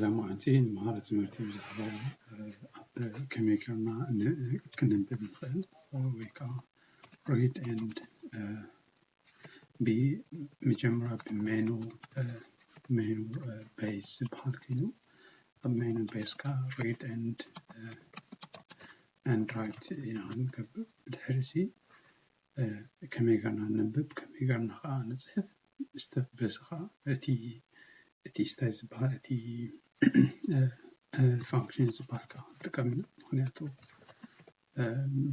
ሎማዓንቲ ንመሃሪ ትምህርቲ ብዛዕባ ኣብ ከመይ ጌርና ክነንብብ ንኽእል ወይ ከዓ read and ብመጀመርያ ብሜኑ ሜኑ ቤዝ ዝበሃል ኮይኑ ኣብ ሜኑ ቤዝ ከዓ read and and write ኢና ክንገብር። ብድሕሪ እዚ ከመይ ጌርና ነንብብ ከመይ ጌርና ከዓ ንፅሕፍ step በዚ ከዓ እቲ እቲ እንታይ ዝበሃል እቲ function ዝበሃል ከዓ ክንጥቀም ኢና። ምክንያቱ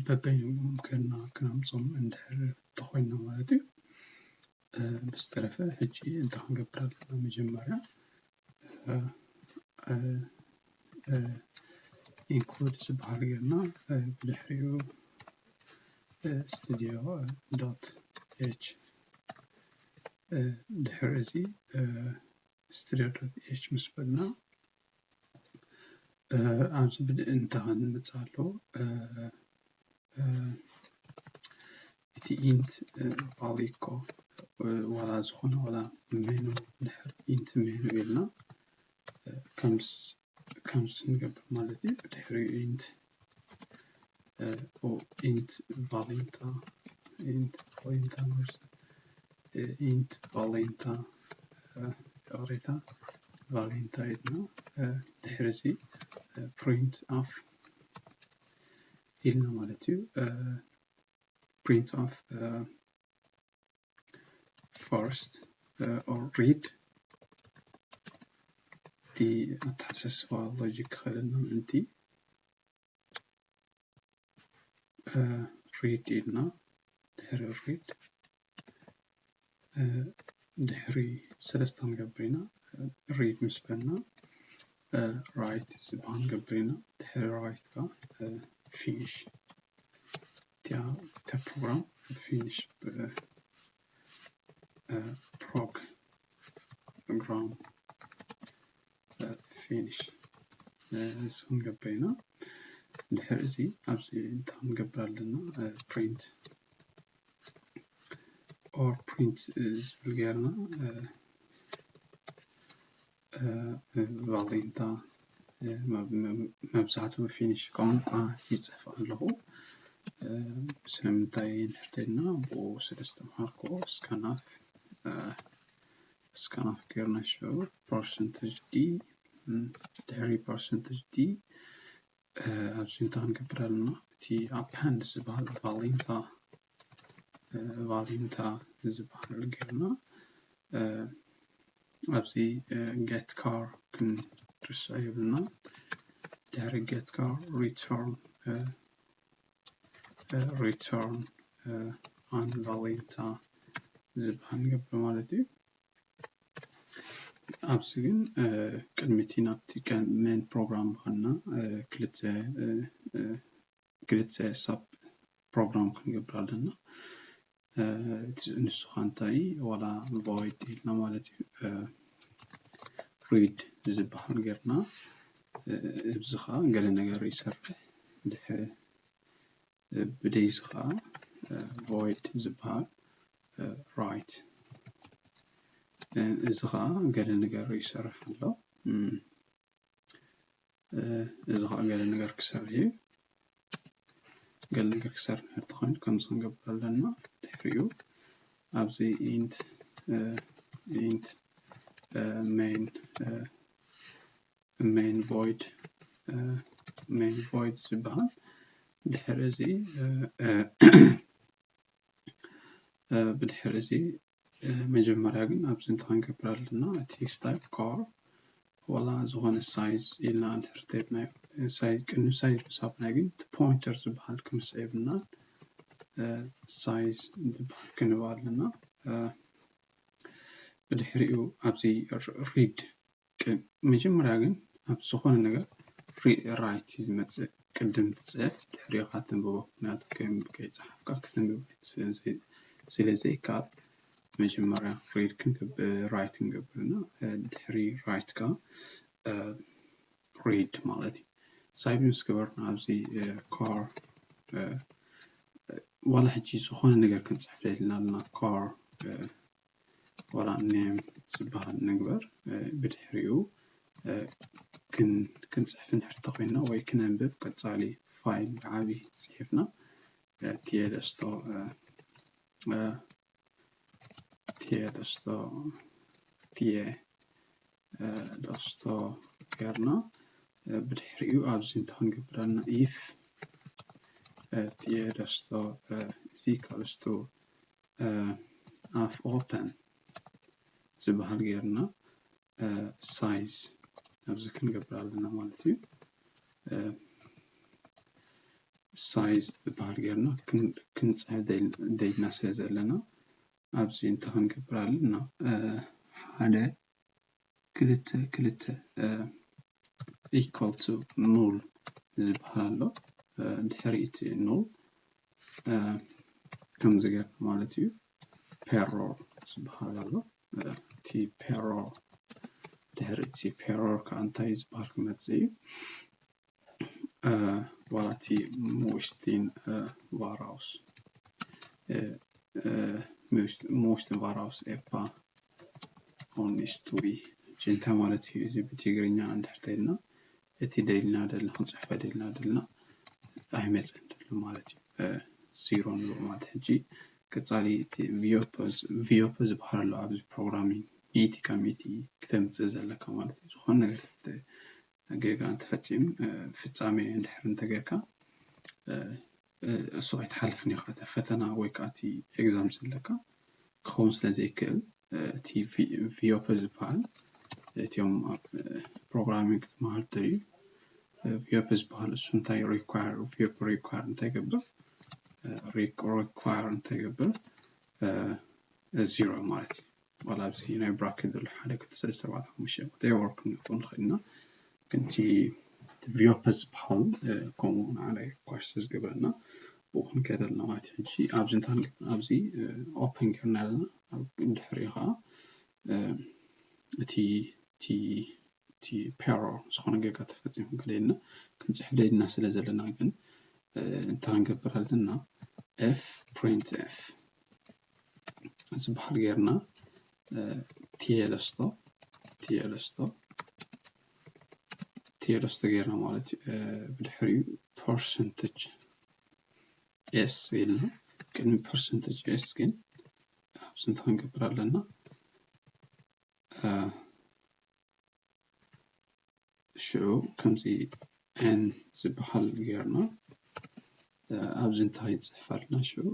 በበይኖም ጌርና ክነምፅኦም እንድሕር ተኮይንና ማለት እዩ። ብዝተረፈ ሕጂ እንታይ ክንገብር ኣለና? መጀመርያ include ዝበሃል ጌርና ብድሕሪኡ studio dot h ድሕሪ እዚ studio dot h ምስ በልና ኣብዚ ብድእ እንታይ ክንምፅእ ኣለዎ? እቲ int value እኮ ዋላ ዝኾነ ዋላ ሜኑ ድሕሪ int ሜኑ ኢልና ከምዚ ንገብር ማለት እዩ። ድሕሪኡ int int ቫሌንታ int ቫሌንታ int ቫሌንታ ይቕሬታ ቫሌንታ ኢልና ድሕሪ እዚ print of ኢልና ማለት እዩ። print of first or read እቲ ኣተሓሳስባ ሎጂክ ክኸለና ምእንቲ read ኢልና ድሕሪ read ድሕሪ ሰለስተ ንገብር ኢና። read ምስ በልና write ዝበሃል ንገብር ኢና። ድሕሪ write ከዓ finish እቲኣ እታ ፕሮግራም finish ፕሮግራም finish እዚ ክንገብር ኢና። ድሕሪ እዚ ኣብዚ እንታይ ክንገብር ኣለና? print or print ዝብል ጌርና ቫሌንታ መብዛሕትኡ finish ቋንቋ ይፅሕፍ ኣለኹ። ስለምንታይ እንድሕር ተልና ብኡ ስለ ዝተምሃርኩዎ scanf scanf ጌርና ሽዑ percentage d ድሕሪ percentage d ኣብዚ እንታይ ክንገብር ኣለና? እቲ append ዝበሃል ቫሌንታ ቫሌንታ ዝበሃል ጌርና ኣብዚ get char ክንርስዖ የብልና። ድሕሪ get char return return an ቫሌንታ ዝበሃል ንገብር ማለት እዩ። ኣብዚ ግን ቅድሚ እቲ ናብቲ main ፕሮግራም ምዃንና ክልተ ክልተ ሳብ ፕሮግራም ክንገብር ኣለና። ንሱ ከዓ እንታይ ዋላ void ኢልና ማለት እዩ። read ዝበሃል ጌርና ኣብዚ ከዓ ገለ ነገር ይሰርሕ ድሕሪ ብደይዚ ከዓ void ዝበሃል write እዚ ከዓ ገለ ነገር ይሰርሕ ኣሎ። እዚ ከዓ ገለ ነገር ክሰርሕ እዩ። ገለ ነገር ክሰርሕ እንድሕር ተኾይኑ ከምዚ ክንገብር ኣለና። ድሕሪኡ ኣብዚ int int main main void main void ዝበሃል ድሕሪ እዚ ብድሕሪ እዚ መጀመርያ ግን ኣብዚ እንታይ ክንገብር ኣለና? እቲ style char ዋላ ዝኾነ size ኢልና እንድሕር ተይብናዮ size ቅድሚ size ምሳብና ግን pointer ዝበሃል ክንስዕብ እና size ዝበሃል ክንህብ ኣለና። ብድሕሪኡ ኣብዚ read መጀመርያ ግን ኣብ ዝኾነ ነገር write ዝመፅእ ቅድም ትፅሕፍ ድሕሪኡ ከዓ ተንብቦ ምክንያቱ ከይፀሓፍካ ከተንብብ ስለ ዘይከኣል መጀመርያ read ክንገብር write ክንገብር እና ድሕሪ write ከዓ read ማለት እዩ። save ምስ ገበርና ኣብዚ char ዋላ ሕጂ ዝኾነ ነገር ክንፅሕፍ ደሊና ኣለና char ዋላ name ዝበሃል ንግበር ብድሕሪኡ ክንፅሕፍ እንድሕር ተኮይንና ወይ ክነንብብ ቀፃሊ ፋይል ብዓብዪ ፅሒፍና ቲየ ደስቶ ቲየ ደስቶ ቲየ ደስቶ ጌርና ብድሕሪኡ ኣብዚ እንታይ ክንገብር ኣለና? If ቲየ ደስቶ is equals to ኣፍ ኦፐን ዝበሃል ጌርና ሳይዝ ኣብዚ ክንገብር ኣለና ማለት እዩ። ሳይዝ ዝበሃል ጌርና ክንፅሕፍ ደልና ስለ ዘለና ኣብዚ እንታይ ክንገብር ኣለና? ሓደ ክልተ ክልተ equal to ኑል ዝበሃል ኣሎ። ድሕሪ እቲ ኑል ከምዚ ጌርና ማለት እዩ። ፔሮር ዝበሃል ኣሎ። እቲ ፔሮር ድሕሪ እቲ ፔሮር ከዓ እንታይ ዝበሃል ክመፅእ እዩ? ዋላ እቲ ሞስቲን ቫራውስ ሞስቲን ቫራውስ ኤፓ ኦኒስቱይ እንታይ ማለት እዩ? እዚ ብትግርኛ እንድሕር ተይልና እቲ ደልና ደልና ክንፅሕፈ ደልና ደልና ኣይመፅን ደሎ ማለት እዩ። ዚሮ ንብሎ ማለት ሕጂ ቀፃሊ ቪዮፐ ዝበሃል ኣሎ ኣብዚ ፕሮግራሚንግ ሚእቲ ካብ ሚእቲ ክተምፅእ ዘለካ ማለት እዩ። ዝኾነ ነገር ጌጋ እንተፈፂም ፍፃሜ እንድሕር እንተጌርካ እሱ ኣይትሓልፍን ኢኻ። እቲ ፈተና ወይ ከዓ እቲ ኤግዛም ዘለካ ክኸውን ስለ ዘይክእል እቲ ቪዮፐ ዝበሃል እቲኦም ኣብ ፕሮግራሚንግ ክትመሃር ትደልዩ ቪዮፐ ዝበሃል እሱ እንታይ ሪኳር ቪዮፐ ሪኳር እንታይ ገብር ሪኳር እንታይ ገብር ዚሮ ማለት እዩ። ዋላ ኣብዚ ናይ ብራኬት ዘሎ ሓደ ክልተ ሰለስተ ኣርባዕተ ሓሙሽተ ወቴቨር ክንሪኦ ንኽእል ኢና። ግን እቲ ቪዮፐ ዝበሃል ከምኡ ንዓና ኳሽ ዝገብረና ብኡ ክንከይድ ኣለና ማለት እዩ። ሕጂ ኣብዚ እንታይ ንገብር ኣብዚ ኦፕን ጌርና ኣለና። ድሕሪኡ ከዓ እቲ እቲ እቲ ፔሮር ዝኾነ ጌጋ ተፈፂሙ ክደልና ክንፅሕፍ ደልና ስለ ዘለና ግን እንታይ ክንገብር ኣለና? ኤፍ ፕሪንት ኤፍ ዝበሃል ጌርና ቲየለስቶ ቲየለስቶ ቲየለስቶ ጌርና ማለት እዩ። ብድሕሪኡ ፐርሰንቴጅ ኤስ ኢልና ቅድሚ ፐርሰንቴጅ ኤስ ግን ኣብዚ እንታይ ክንገብር ኣለና? ሽዑ ከምዚ ኤን ዝበሃል ጌርና ኣብዚ እንታይ ይፅሕፍ ኣለና? ሽዑ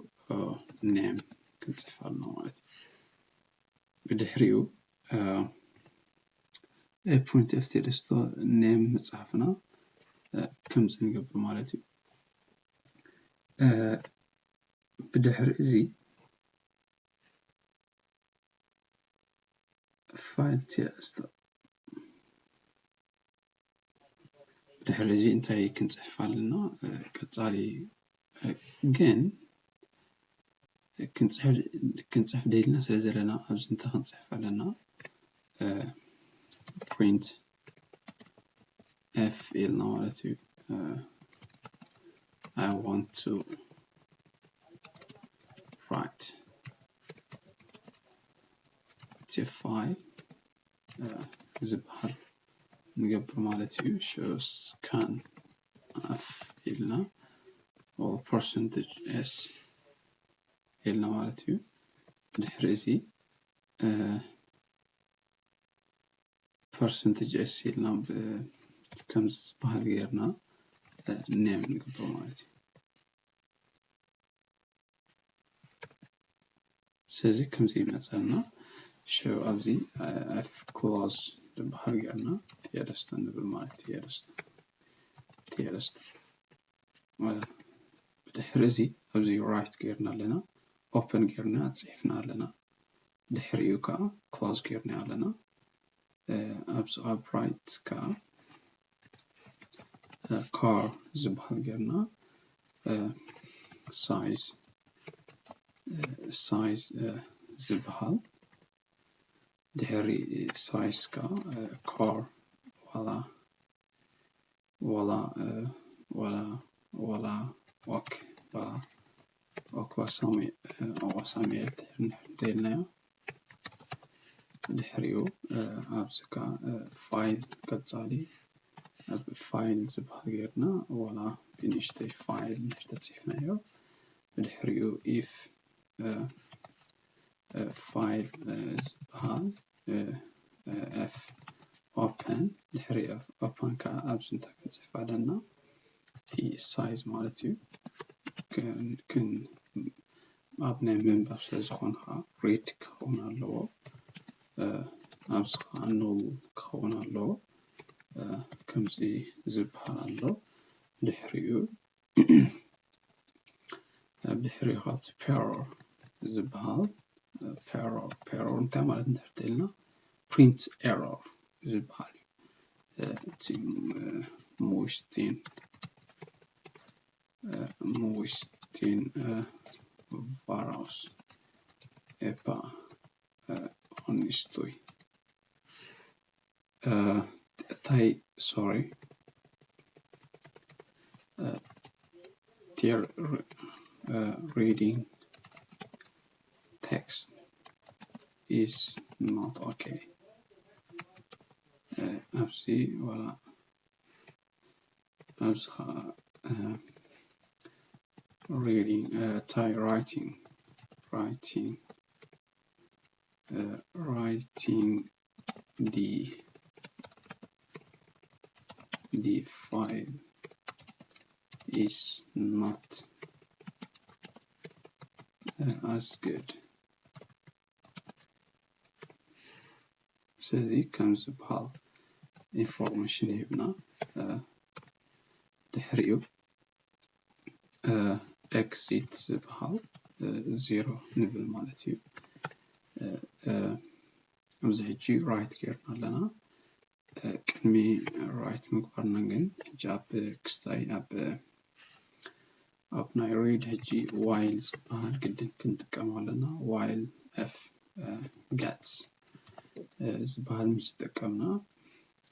ኔም ክንፅሕፍ ኣለና ማለት እዩ። ብድሕሪኡ ፖይንት ኤፍ ቴደስቶ ኔም ምፅሓፍና ከምዚ ንገብር ማለት እዩ። ብድሕሪ እዚ ፋይል ቲኤክስት ድሕሪ እዚ እንታይ ክንፅሕፍ ኣለና? ቀፃሊ ግን ክንፅሕፍ ደይልና ስለ ዘለና ኣብዚ እንታይ ክንፅሕፍ ኣለና? ፕሪንት ኤፍ ኢልና ማለት እዩ። I want to write to file ዝበሃል ንገብር ማለት እዩ። ሽዑ ስካን ኤፍ ኢልና ፐርሰንቴጅ ኤስ ኢልና ማለት እዩ። ድሕሪ እዚ ፐርሰንቴጅ ኤስ ኢልና ከም ዝበሃል ጌርና ኔም ንገብሮ ማለት እዩ። ስለዚ ከምዚ ይመፀልና። ሽዑ ኣብዚ ኤፍ ክሎዝ ዝበሃል ጌርና ቲኤደስተ ንብል ማለት ቲኤደስተ ቲኤደስተ ብድሕሪ እዚ ኣብዚ ራይት ጌርና ኣለና፣ ኦፕን ጌርና ፅሒፍና ኣለና። ድሕሪኡ ከዓ ክሎዝ ጌርና ኣለና። ኣብዚ ኣብ ራይት ከዓ ካር ዝበሃል ጌርና ሳይዝ ሳይዝ ዝበሃል ድሕሪ ሳይዝ ከዓ ካር ዋላ ዋላ ዋላ ዋላ ኦክ ዋላ ኦክ ዋሳሚ ኦክ ዋሳሚኤል እንተኢልናዮ ድሕሪኡ ኣብዚ ከዓ ፋይል ቀፃሊ ኣብ ፋይል ዝበሃል ጌርና ዋላ ብንእሽተይ ፋይል እንድሕር ተፂፍናዮ ብድሕሪኡ if file ዝበሃል f open ድሕሪ open ከዓ ኣብዚ እንታይ ክንፅሕፍ ኣለና እቲ size ማለት እዩ። ኣብ ናይ ምንባብ ስለ ዝኾነ ከዓ read ክኸውን ኣለዎ። ኣብዚ ከዓ null ክኸውን ኣለዎ። ከምዚ ዝበሃል ኣሎ። ድሕሪኡ ድሕሪኡ ከዓ perror ዝበሃል perror perror እንታይ ማለት እንድሕር ተኢልና print error ዝበሃል እዩ። እቲ mustin mustin varaus epa onnistuy tai sorry tier reading text is not okay. ኣብዚ ዋላ ኣብዚ ከዓ reading tai writing writing writing the the file is not as good. ስለዚ ከም ዝበሃል information ይህብና። ድሕሪኡ exit ዝበሃል zero ንብል ማለት እዩ። ኣብዚ ሕጂ write ጌርና ኣለና። ቅድሚ write ምግባርና ግን ሕጂ ኣብ ክስታይ ኣብ ኣብ ናይ read ሕጂ while ዝበሃል ግድን ክንጥቀም ኣለና። While f gets ዝበሃል ምስ ተጠቀምና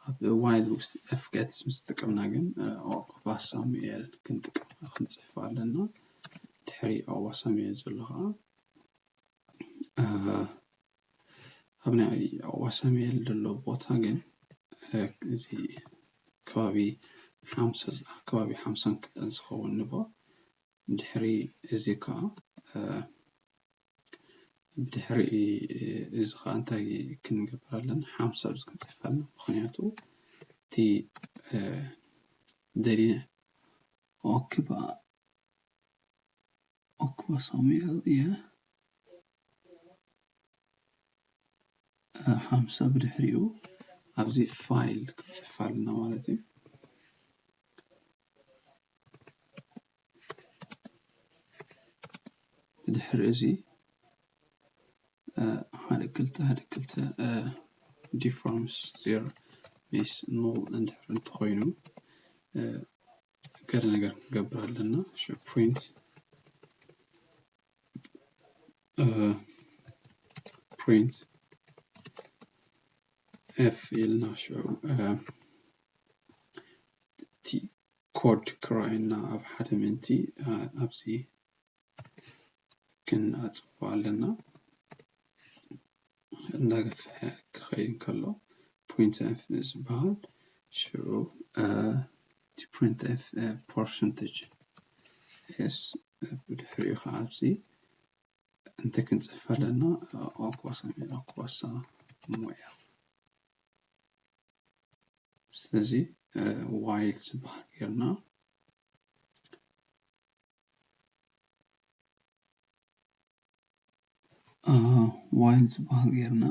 ኣብ while ውስጥ f gets ምስ ተጠቀምና ግን ኦቅባ ሳሙኤል ክንጥቀም ክንፅሕፍ ኣለና። ድሕሪ ኦቅባ ሳሙኤል ዘሎ ከዓ ኣብ ናይ ኦቅባ ሳሙኤል ዘሎ ቦታ ግን እዚ ከባቢ ሓምሳ ከባቢ ሓምሳን ክልተን ዝኸውን ንቦ ድሕሪ እዚ ከዓ ብድሕሪ እዚ ከዓ እንታይ ክንገብር ኣለና ሓምሳ ኣብዚ ክንፅሕፍ ኣለና ምክንያቱ እቲ ደሊና ኦክባ ኦክባ ሳሙኤል እየ ሓምሳ ብድሕሪኡ ኣብዚ file ክንፅሕፍ ኣለና ማለት እዩ። ብድሕሪ እዚ ሓደ ክልተ ሓደ ክልተ difference zero ምስ null እንድሕር እንተኮይኑ ገለ ነገር ክንገብር ኣለና። ሽዑ print print f ኢልና ሽዑ እቲ code ክረኣየና ኣብ ሓደ ምእንቲ ኣብዚ ክንኣፅቦ ኣለና። እንዳገፍሐ ክኸይድ እንከሎ printf ዝበሃል ሽዑ እቲ printf percentage s ብድሕሪኡ ከዓ ኣብዚ እንታይ ክንፅሕፍ ኣለና? ኦክባሳ ሚል ኦክባሳ ሞያ። ስለዚ while ዝበሃል ጌርና while ዝበሃል ጌርና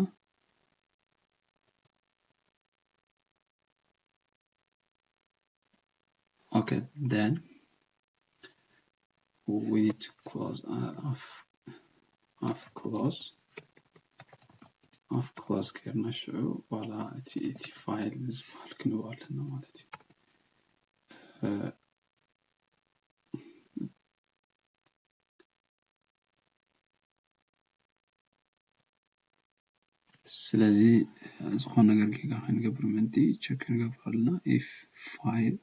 okay then we need to close uh, off off close off close ጌርና ሽዑ ዋላ እቲ እቲ file ዝበሃል ክንብሎ ኣለና ማለት እዩ። ስለዚ ዝኾነ ነገር ጌጋ ከንገብር ምእንቲ check ክንገብር ኣለና። If file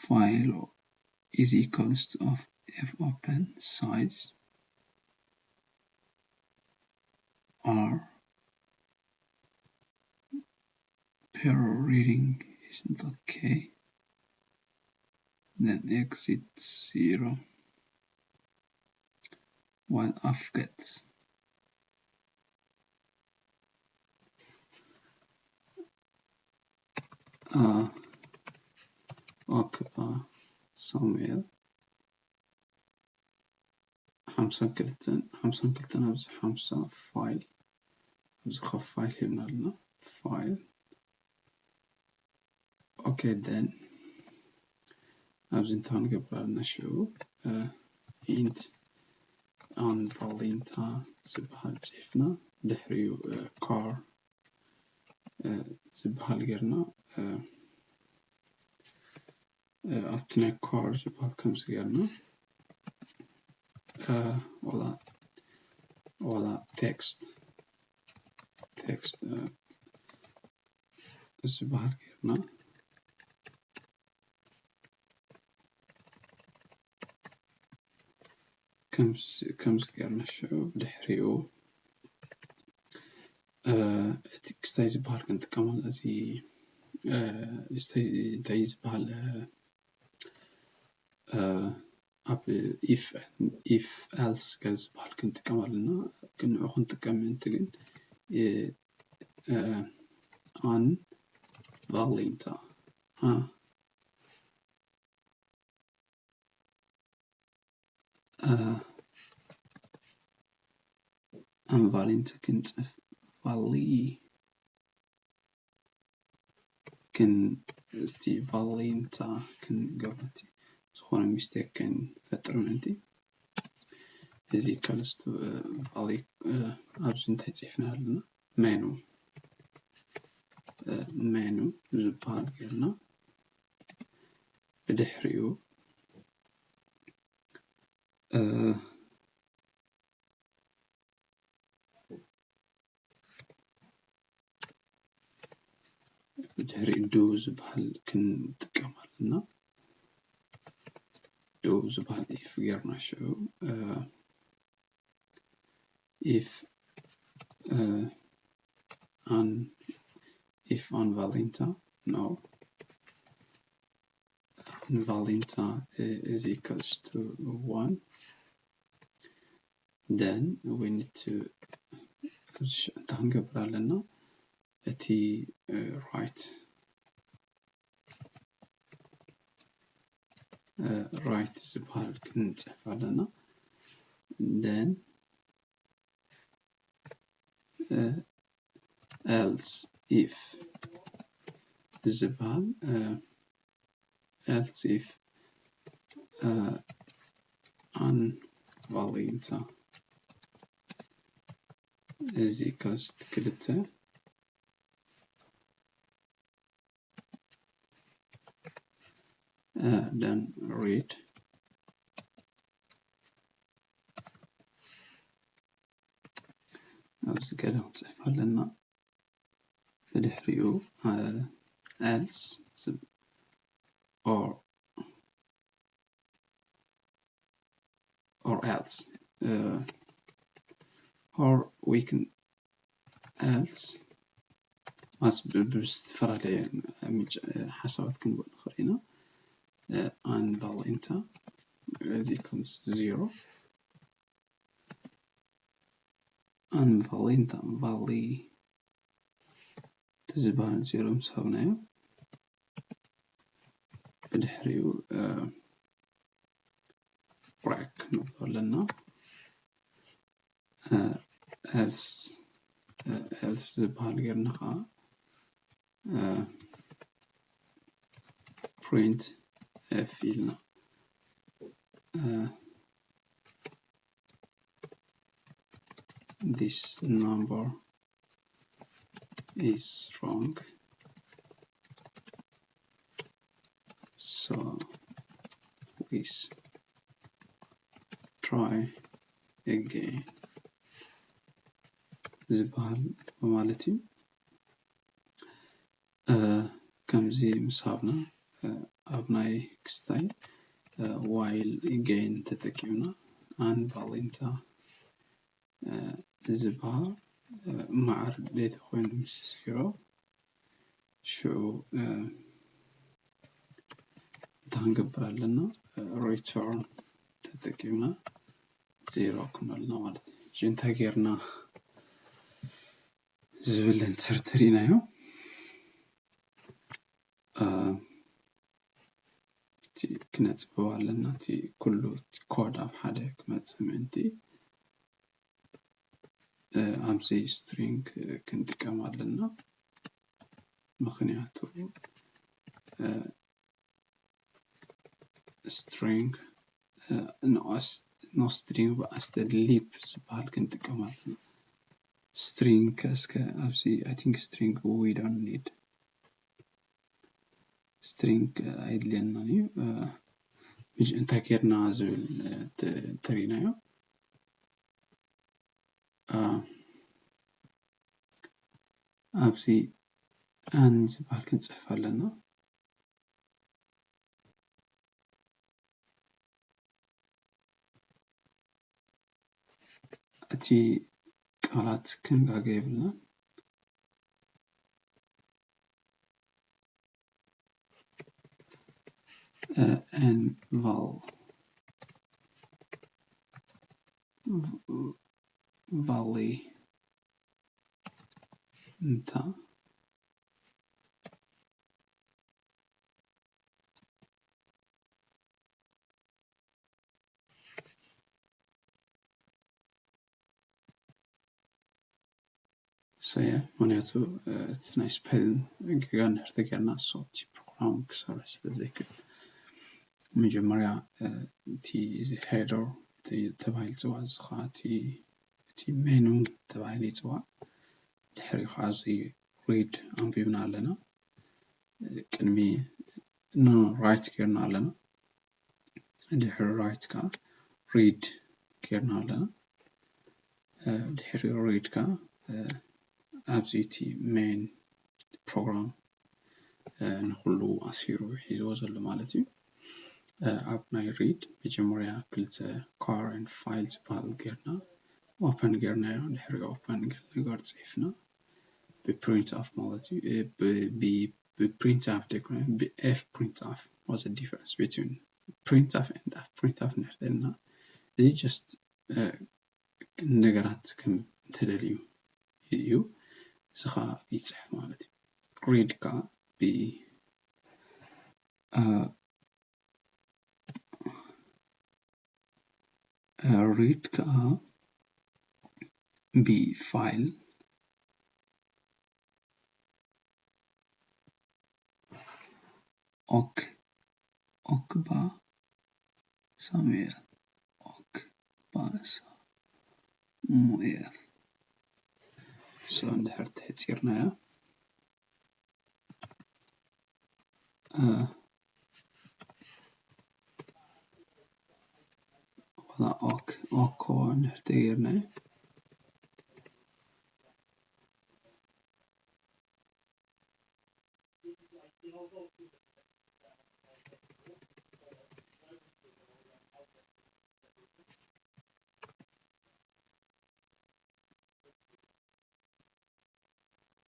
file is equals of if open size R, period reading isn't okay, then exit zero. While afgets uh, occupy somewhere ሓምሳን ክልተን ሓምሳን ክልተን ኣብዚ ሓምሳ ፋይል ኣብዚ ካብ ፋይል ሂብና ኣለና። ፋይል ኦኬ ደን ኣብዚ እንታይ ክንገብር ኣለና ሽዑ ኢንት ኣን ቫሊንታ ዝበሃል ፅሒፍና ድሕሪኡ ካር ዝበሃል ጌርና ኣብቲ ናይ ካር ዝበሃል ከምዚ ጌርና ዋላ ቴክስት ቴክስት ዝበሃል ጌርና ከምዚ ጌርና ሽዑ ብድሕሪኡ እቲ ክስታይ ዝበሃል ክንጥቀመሉ እዚ እንታይ ዝበሃል ኣብ ኢፍ ኢፍ ኤልስ ዝበሃል ክንጥቀም ኣለና። ግን ንዑ ክንጥቀም ምእንቲ ግን ኣን ቫሊንታ ኣን ቫሊንታ ክንፅፍ ቫሊ ክን እቲ ቫሊንታ ክንገብረቲ ዝኾነ ሚስቴክ ክንፈጥር ምእንቲ እዚ ካልስቱ ቫሊ ኣብዚ እንታይ ፅሕፍና ኣለና ሜኑ ሜኑ ዝበሃል ጌርና ብድሕሪኡ ድሕሪ ዶ ዝበሃል ክንጥቀም ኣለና። ዶ ዝበሃል ኢፍ ጌርና ሽዑ ኢፍ ኣን ኢፍ ኣን ቫሊንታ no ኣን ቫሊንታ is equals to one then we need to እንታይ ክንገብር ኣለና እቲ right right ዝበሃል ክንፅሕፍ ኣለና then else if ዝበሃል else if ኣን ቫሊንታ እዚ ከስት ክልተ then read ኣብዚ ገለ ክንፅሕፍ ኣለና ብድሕሪኡ else or or else uh, or we can else as ብዝተፈላለየ ሓሳባት ክንብል ንኽእል ኢና ኣን ቫሊንታ እዚ equals zero ኣን ቫሊንታ ቫሊ ዝበሃል ዜሮ ምስ ሃብናዮ ብድሕሪኡ break ንብሎ ኣለና else else ዝበሃል ጌርና ከዓ printf ኢልና this number is wrong so please try again ዝበሃል ማለት እዩ። ከምዚ ምስ ሃብና ኣብ ናይ ክስታይ while again ተጠቂምና unval እንተ ዝበሃል ማዕር ዴታ ኮይኑ ምስ ዜሮ ሽዑ እንታይ ክንገብር ኣለና? Return ተጠቂምና ዜሮ ክንብል ኣለና ማለት እዩ። ሕጂ እንታይ ጌርና ዝብል እንተር ተሪእናዮ እቲ ክነፅብቦ ኣለና። እቲ ኩሉ ኮድ ኣብ ሓደ ክመፅእ ምእንቲ ኣብዚ string ክንጥቀም ኣለና። ምኽንያቱ string ንኦስ no string ብኣስተድ ሊፕ ዝበሃል ክንጥቀም ኣለና። string ከስከ ኣብዚ I think string we don't need string ኣይድልየናን እዩ። ሕጂ እንታይ ጌርና ዝብል ተሪእናዮ ኣብዚ an ዝበሃል ክንፅሕፍ ኣለና። እቲ ቃላት ክንጋገ የብልና። Unval valley እንተ ሰየ ምክንያቱ እቲ ናይ ስፔል ገጋ እንድሕር ተገርና ሶፍት ፕሮግራም ክሰርሕ ስለ ዘይክእል መጀመርያ እቲ ሄደር ተባሂሉ ዝፅዋዕ እዚ ከዓ እቲ ሜኑ ተባሂሉ ይፅዋዕ። ድሕሪ ከዓ እዚ ሪድ ኣንቢብና ኣለና። ቅድሚ ኖ ራይት ጌርና ኣለና። ድሕሪ ራይት ከዓ ሪድ ጌርና ኣለና። ድሕሪ ሪድ ከዓ ኣብዚ እቲ ሜን ፕሮግራም ንኩሉ ኣስፊሩ ሒዝዎ ዘሎ ማለት እዩ። ኣብ ናይ ሪድ መጀመርያ ክልተ car and file ዝበሃል ጌርና ኦፐን ጌርናዮ። ድሕሪ ኦፐን ገለ ነገር ፅሒፍና ብፕሪንት ኣፍ ማለት እዩ። ብፕሪንት ኣፍ ደይኮነ ብኤፍ ፕሪንት ኣፍ። What's the difference between printf and f printf ንሕደልና እዚ just ነገራት ከም ተደልዩ እዩ። እዚ ከዓ ይፅሕፍ ማለት እዩ። ሪድ ከዓ ብ ሪድ ከዓ ብፋይል ኦክ ኦክባ ሳሙኤል ኦክባ ሳሙኤል so እንድሕር ተሕፂርናያ ኦክ ኦኮ እንድሕር ተገይርናዮ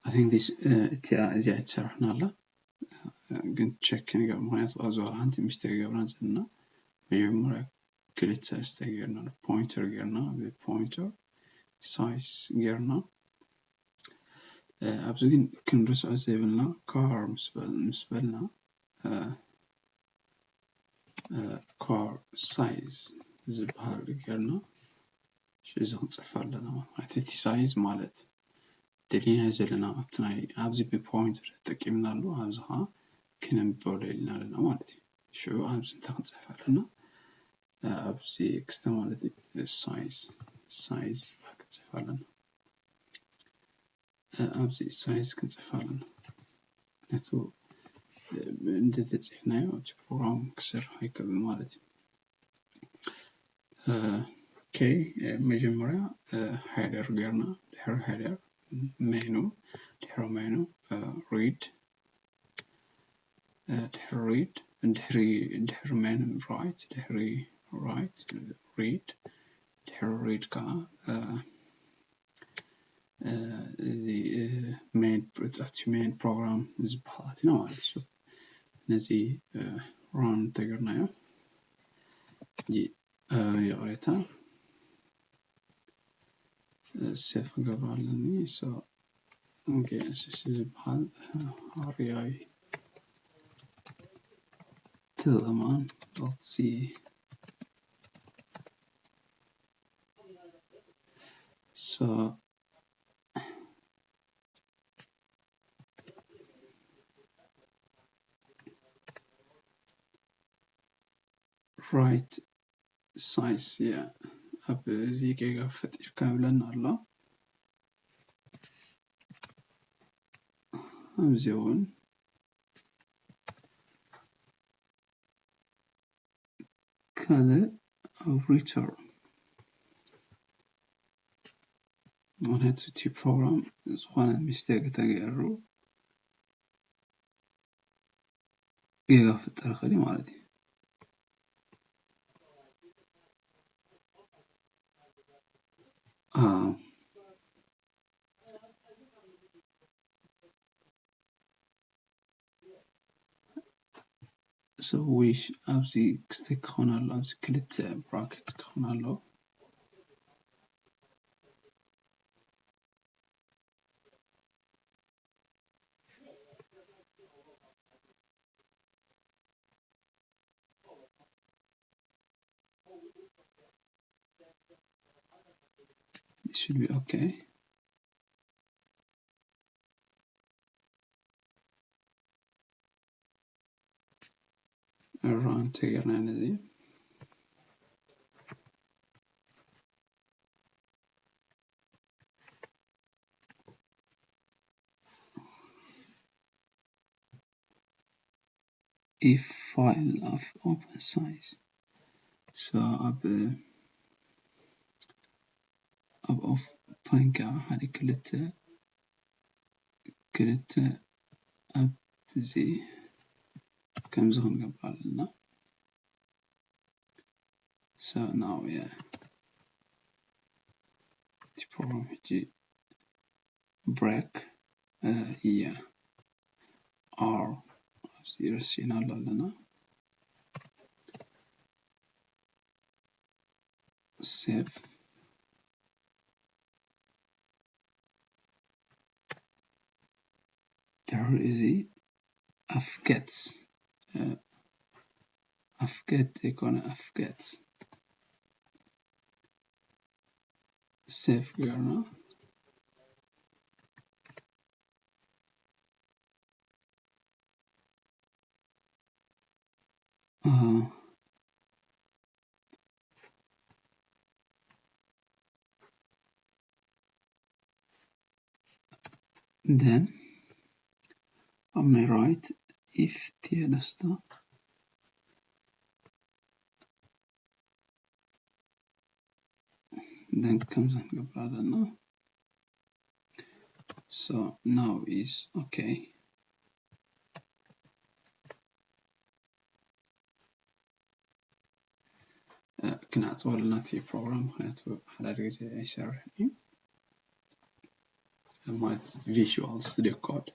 I think this እቲኣ እዚኣ ትሰርሕና ኣላ ግን ቸክ ንገር ምክንያቱ ኣብ ዝበሃል ሓንቲ ሚስተር ገብራ ዘለና መጀመርያ ክልተ ዝተገርና ፖይንተር ገርና ብፖይንተር ሳይዝ ገርና ኣብዚ ግን ክንርስዖ ዘይብልና car ምስ በልና car size ዝበሃል ገርና እዚ ክንፅሕፍ ኣለና ማለት እቲ ሳይዝ ማለት ደሊና ዘለና ኣብቲ ናይ ኣብዚ ብፖይንት ተጠቂምናሉ ኣብዚ ከዓ ክነንብበሉ ደሊና ኣለና ማለት እዩ። ሽዑ ኣብዚ እንታይ ክንፅሕፍ ኣለና? ኣብዚ ክስተ ማለት እዩ ሳይዝ ሳይዝ ክንፅሕፍ ኣለና። ኣብዚ ሳይዝ ክንፅሕፍ ኣለና። ምክንያቱ እንተተፂሕፍናዮ እቲ ፕሮግራም ክሰርሕ ኣይክእልን ማለት እዩ። ኦኬ መጀመርያ ሄደር ገርና ድሕሪ ሄደር ሜኑ ድሕሪ ሜኑ ሪድ ድሕሪ ሪድ ድሕሪ ድሕሪ main write ድሕሪ write read ድሕሪ read ከዓ እዚ main ኣብቲ main program ዝበሃል ኣቲና ማለት እዩ። ነዚ run እንተገርናዮ ይቕሬታ save ክገብር ኣለኒ። So okay፣ እዚ ዝበሃል ሃርያይ ትለማን dot c so right size yeah ኣብ እዚ ጌጋ ፈጢርካ ይብለና ኣሎ። ኣብዚ እውን ካልእ ኣብ return ምክንያቱ እቲ program ዝኾነ mistake ተገይሩ ጌጋ ክፍጠር ይኽእል ማለት እዩ። So wish ኣብዚ ክስተ ክኾን ኣሎ፣ ኣብዚ ክልተ bracket ክኾን ኣሎ። It should be okay. Run ተገርና ነዚ if file of open size so ኣብ ኣብ open ካ ሓደ ክልተ ክልተ ኣብዚ ከምዚ ክንገብር ኣለና። So now yeah እቲ program ሕጂ break yeah R ኣብዚ ረሲእና ኣሎ ኣለና። Save ድሕሪ እዚ ኣፍገጽ ኣፍገጽ ዘይኮነ ኣፍገጽ save ጌርና then ኣብ ናይ right if ቴለስታ then ከምዚ ክንገብር ኣለና። So now is okay. ክንዓፅወልና እቲ program ምክንያቱ ሓደ ግዜ ኣይሰርሕን እዩ ማለት Visual Studio Code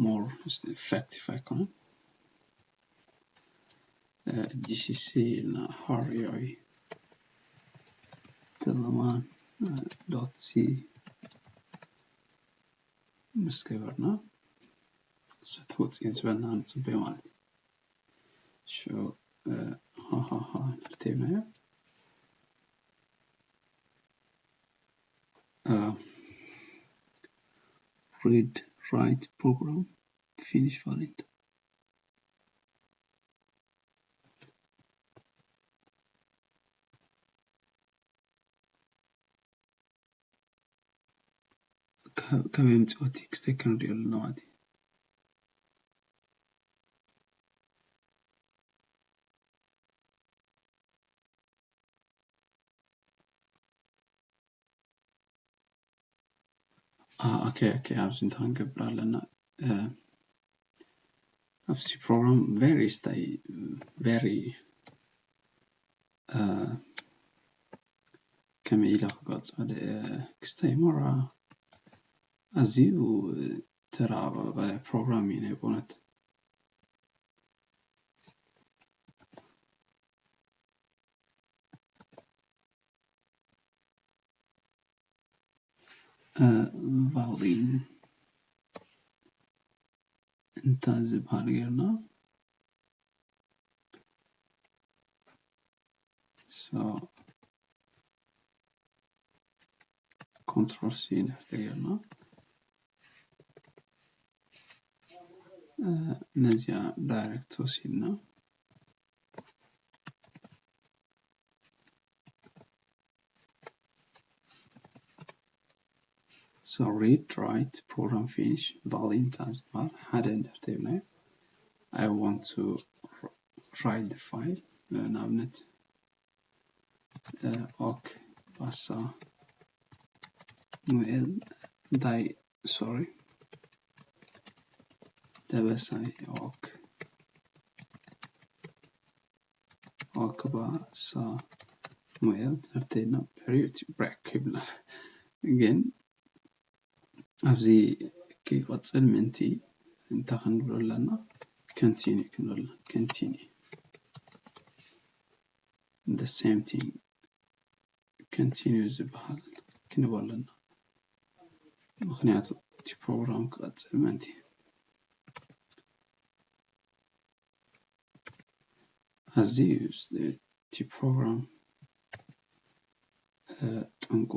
more effective ኣይኮነን። G C C ኢልና ሃርያይ ተለማን dot c ምስ ገበርና ሰቲ ወፅኢ ዝበልና ንፅበዮ ማለት እዩ። ሃሃሃ እንተተይብናዮ read write program finish valid ካብ የምፅኦ ቴክስት ክንሪኦ ኣለና ማለት እዩ። ኦኬ ኦኬ ኣብዚ እንታይ ክንገብር ኣለና? ኣብ C program very stay very ከመይ ኢለ ክገልጾ ክስተይ ሞራ ኣዝዩ ተራቐቐ ፕሮግራም እዩ ናይ ብእውነት። ቫሊን እንተ ዝበሃል ጌርና so control C እንድሕር ተጌርና ነዚኣ direct ወሲድና so read write program finish ቫሊን እንተ ዝበሃል ሓደ እንድሕር ተይብናዮ I want to write the file ንኣብነት ኦክ ባሳ ኑኤል እንታይ sorry ደበሳይ ኦክ ኦክ ባሳ ኑኤል ትምህርተይና ድሕሪኡ እቲ break ይብላል ግን ኣብዚ ክይቐጽል ምእንቲ እንታይ ክንብሎ ኣለና? continue ክንብል continue the same thing continue ዝበሃል ክንብል ኣለና። ምኽንያቱ እቲ ፕሮግራም ክቐጽል ምእንቲ ኣዝዩ እቲ ፕሮግራም ጠንቁ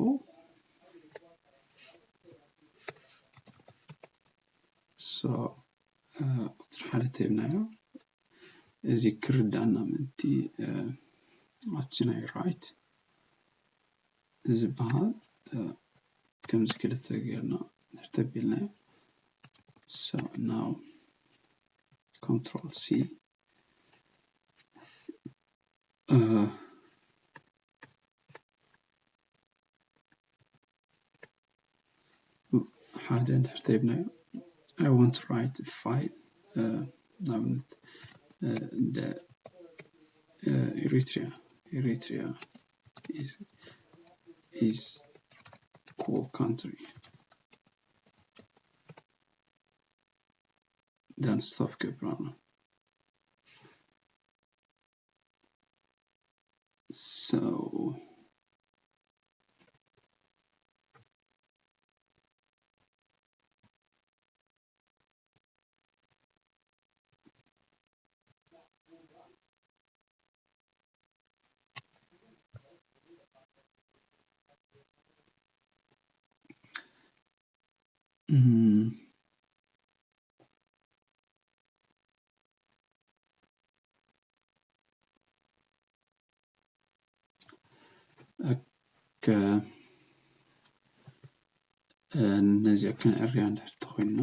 so ቁፅሪ ሓደ ተይብናዮ እዚ ክርዳእና ምእንቲ ኣብቲ ናይ write ዝበሃል ከምዚ ክልተ ጌርና ንርተቢልናዮ so now control C ሓደ እንድሕር ተይብናዮ I want to write file ንኣብነት the Eritrea Eritrea is is cool country then stop ክብራና so ነዚኣ ክነዕርያ እንድሕር ተኾይንና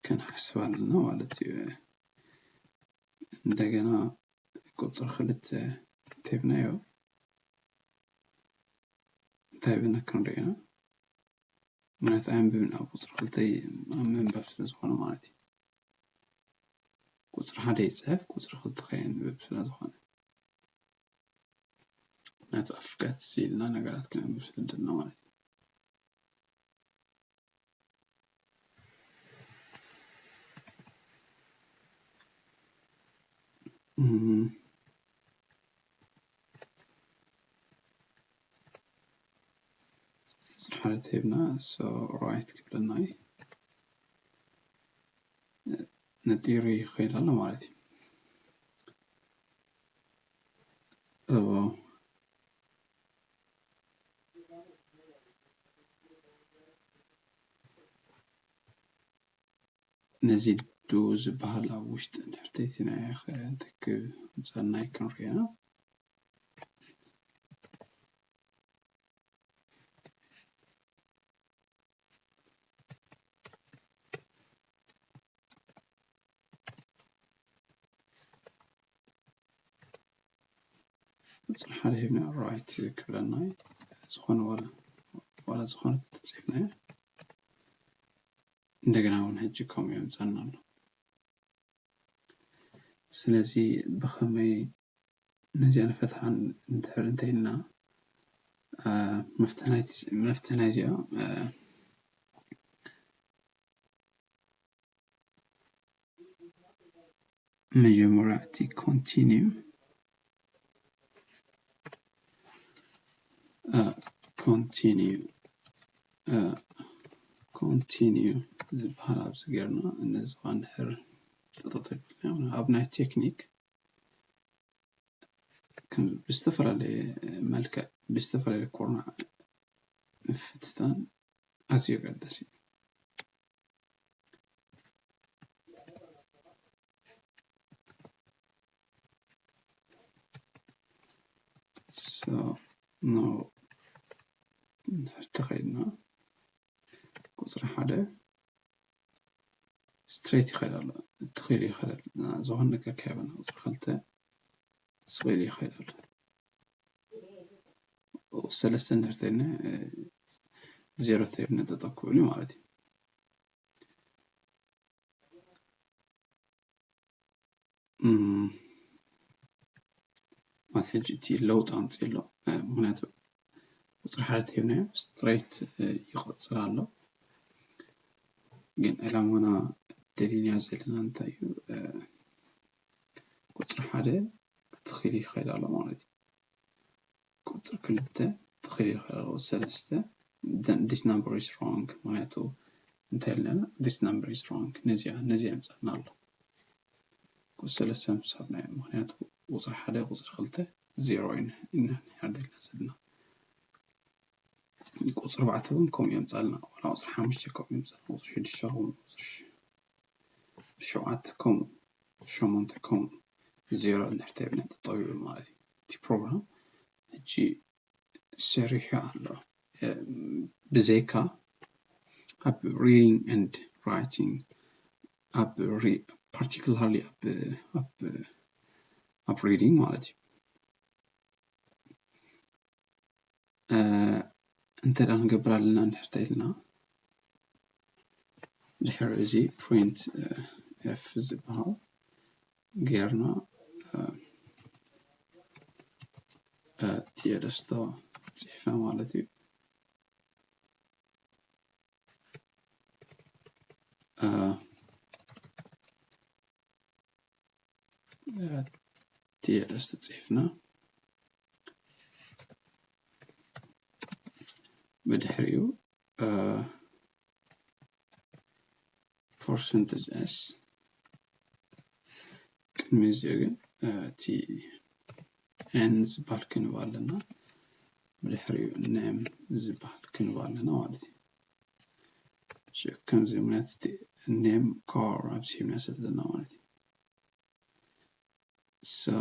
ክንሓስብ ኣለና ማለት እዩ። እንደገና ቁፅሪ ክልተ እንተይብናዮ እንታይ ብና ክንሪኦ ማለት ኣየንብብን ኣብ ቁፅሪ ክልተ ኣብ ምንባብ ስለ ዝኾነ ማለት እዩ። ቁፅሪ ሓደ ይፅሕፍ ቁፅሪ ክልተ ከየንብብ ስለ ዝኾነ ናቲ ኣፍሪካ ትስኢልና ነገራት ክነንብብ ስለ ደልና ማለት እዩ። ሓደ ተሂብና so right ክብለና እዩ። ነጢሩ ይኸይድ ኣሎ ማለት እዩ። ነዚ ዱ ዝበሃል ኣብ ውሽጢ እንድሕር ተይቲናዮ ኸ እንታይ ክምፀና እዩ ክንሪኦ። ቁፅሪ ሓደ ሂብና right ክብለና እዩ። ዝኾነ ዋላ ዝኾነ ተፅሒፍናዮ እንደገና እውን ሕጂ ከምኡ የምፀና ኣሎ። ስለዚ ብኸመይ ነዚኣ ንፈትሓን እንድሕር እንተኢልና፣ መፍትሒ ናይዚኣ መጀመርያ እቲ continue continue continue ዝበሃል ኣብዚ ጌርና ነዚ ኸዓ እንድሕር ጠጠጠ ኣብ ናይ ቴክኒክ ብዝተፈላለየ መልክዕ ብዝተፈላለየ ኮርና ምፍትታን ኣዝዩ ኣገዳሲ እዩ። So now እንድሕር ተኸይድና ቁፅሪ ሓደ ስትሬት ይኸይድ ኣሎ፣ ትኺል ይኸይድ ኣሎ። ዝኾነ ነገር ከይበና ቁፅሪ ክልተ ስቕ ኢሉ ይኸይድ ኣሎ። ሰለስተ እንድሕር ተይልና ዜሮ ተይብና ጠጠው ክብል እዩ ማለት እዩ። ማለት ሕጂ እቲ ለውጢ ኣምፅእ ኣሎ። ምክንያቱ ቁፅሪ ሓደ ተይብናዮ ስትሬት ይቐፅል ኣሎ። ግን ዕላማና ደሊናዮ ዘለና እንታይ እዩ? ቁፅሪ ሓደ ትኺል ይኸይድ ኣሎ ማለት እዩ። ቁፅሪ ክልተ ትኺል ይኸይድ ኣሎ። ሰለስተ this number is wrong። ምክንያቱ እንታይ ኣለና? This number is wrong። ነዚኣ ነዚኣ ይምፃና ኣሎ። ቁፅሪ ሰለስተ ምሳብ ናይ ምክንያቱ ቁፅሪ ሓደ ቁፅሪ ክልተ ዜሮ ኢና ኢና ደሊና ዘለና። ቁፅሪ ኣርባዕተ እውን ከምኡ የምፃልና፣ ዋላ ቁፅሪ ሓሙሽተ ከምኡ የምፃልና፣ ቁፅሪ ሽዱሽተ ከምኡ፣ ቁፅሪ ሸውዓተ ከምኡ፣ ሸሞንተ ከምኡ፣ ዜሮ እንድሕር ተይብና ጠጠው ይብል ማለት እዩ። እቲ ፕሮግራም ሕጂ ሰሪሑ ኣሎ። ብዘይካ ኣብ reading and writing ኣብ particularly ኣብ ኣብ reading ማለት እዩ። እንተ ደኣ ክንገብር ኣለና እንድሕር ተኢልና ድሕሪ እዚ print f ዝበሃል ጌርና ቲኤልኤስ ጽሒፍና ማለት እዩ። ቲኤልኤስ ተጽሒፍና ብድሕሪኡ percentage s ቅድሚ እዚኦ ግን እቲ n ዝበሃል ክንብ ኣለና፣ ብድሕሪኡ name ዝበሃል ክንብ ኣለና ማለት እዩ። ከምዚ ምክንያት እቲ name car ኣብዚ ሂብና ስለ ዘለና ማለት እዩ። So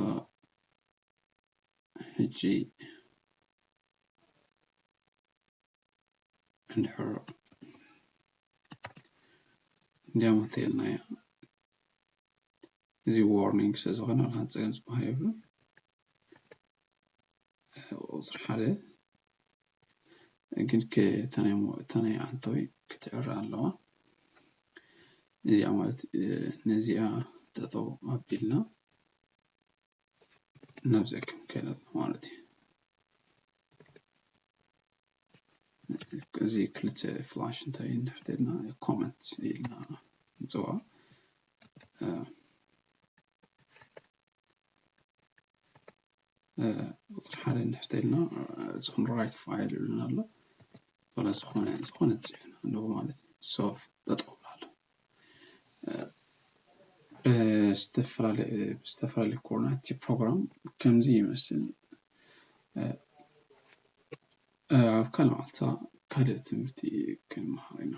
ሕጂ እንድሕር እንዲያም እንተኢልናዮ እዚ warning ስለ ዝኾነ ሓንቲ ፀገም ዝበሃል የብሉን። ቁፅሪ ሓደ ግን እታ ናይ ዓንተወይ ክትዕረ ኣለዋ። እዚኣ ማለት ነዚኣ ጠጠው ኣቢልና ናብዚኣ ክንከይድ ኣለና ማለት እዩ። እዚ ክልተ ፍላሽ እንታይ እንድሕር ተይልና ኮመንት ኢልና ንፅውዖ። ቁፅሪ ሓደ እንድሕር ተይልና ዝኾነ write file ይብለና ኣሎ። ዋላ ዝኾነ ዝኾነ ፅሒፍና ኣለዎ ማለት እዩ። ሶፍ ጠጠው ኣሎ። ዝተፈላለየ ብዝተፈላለየ ኮርና እቲ ፕሮግራም ከምዚ ይመስል። ኣብ ካልእ መዓልታ ካልእ ትምህርቲ ክንመሃር ኢና።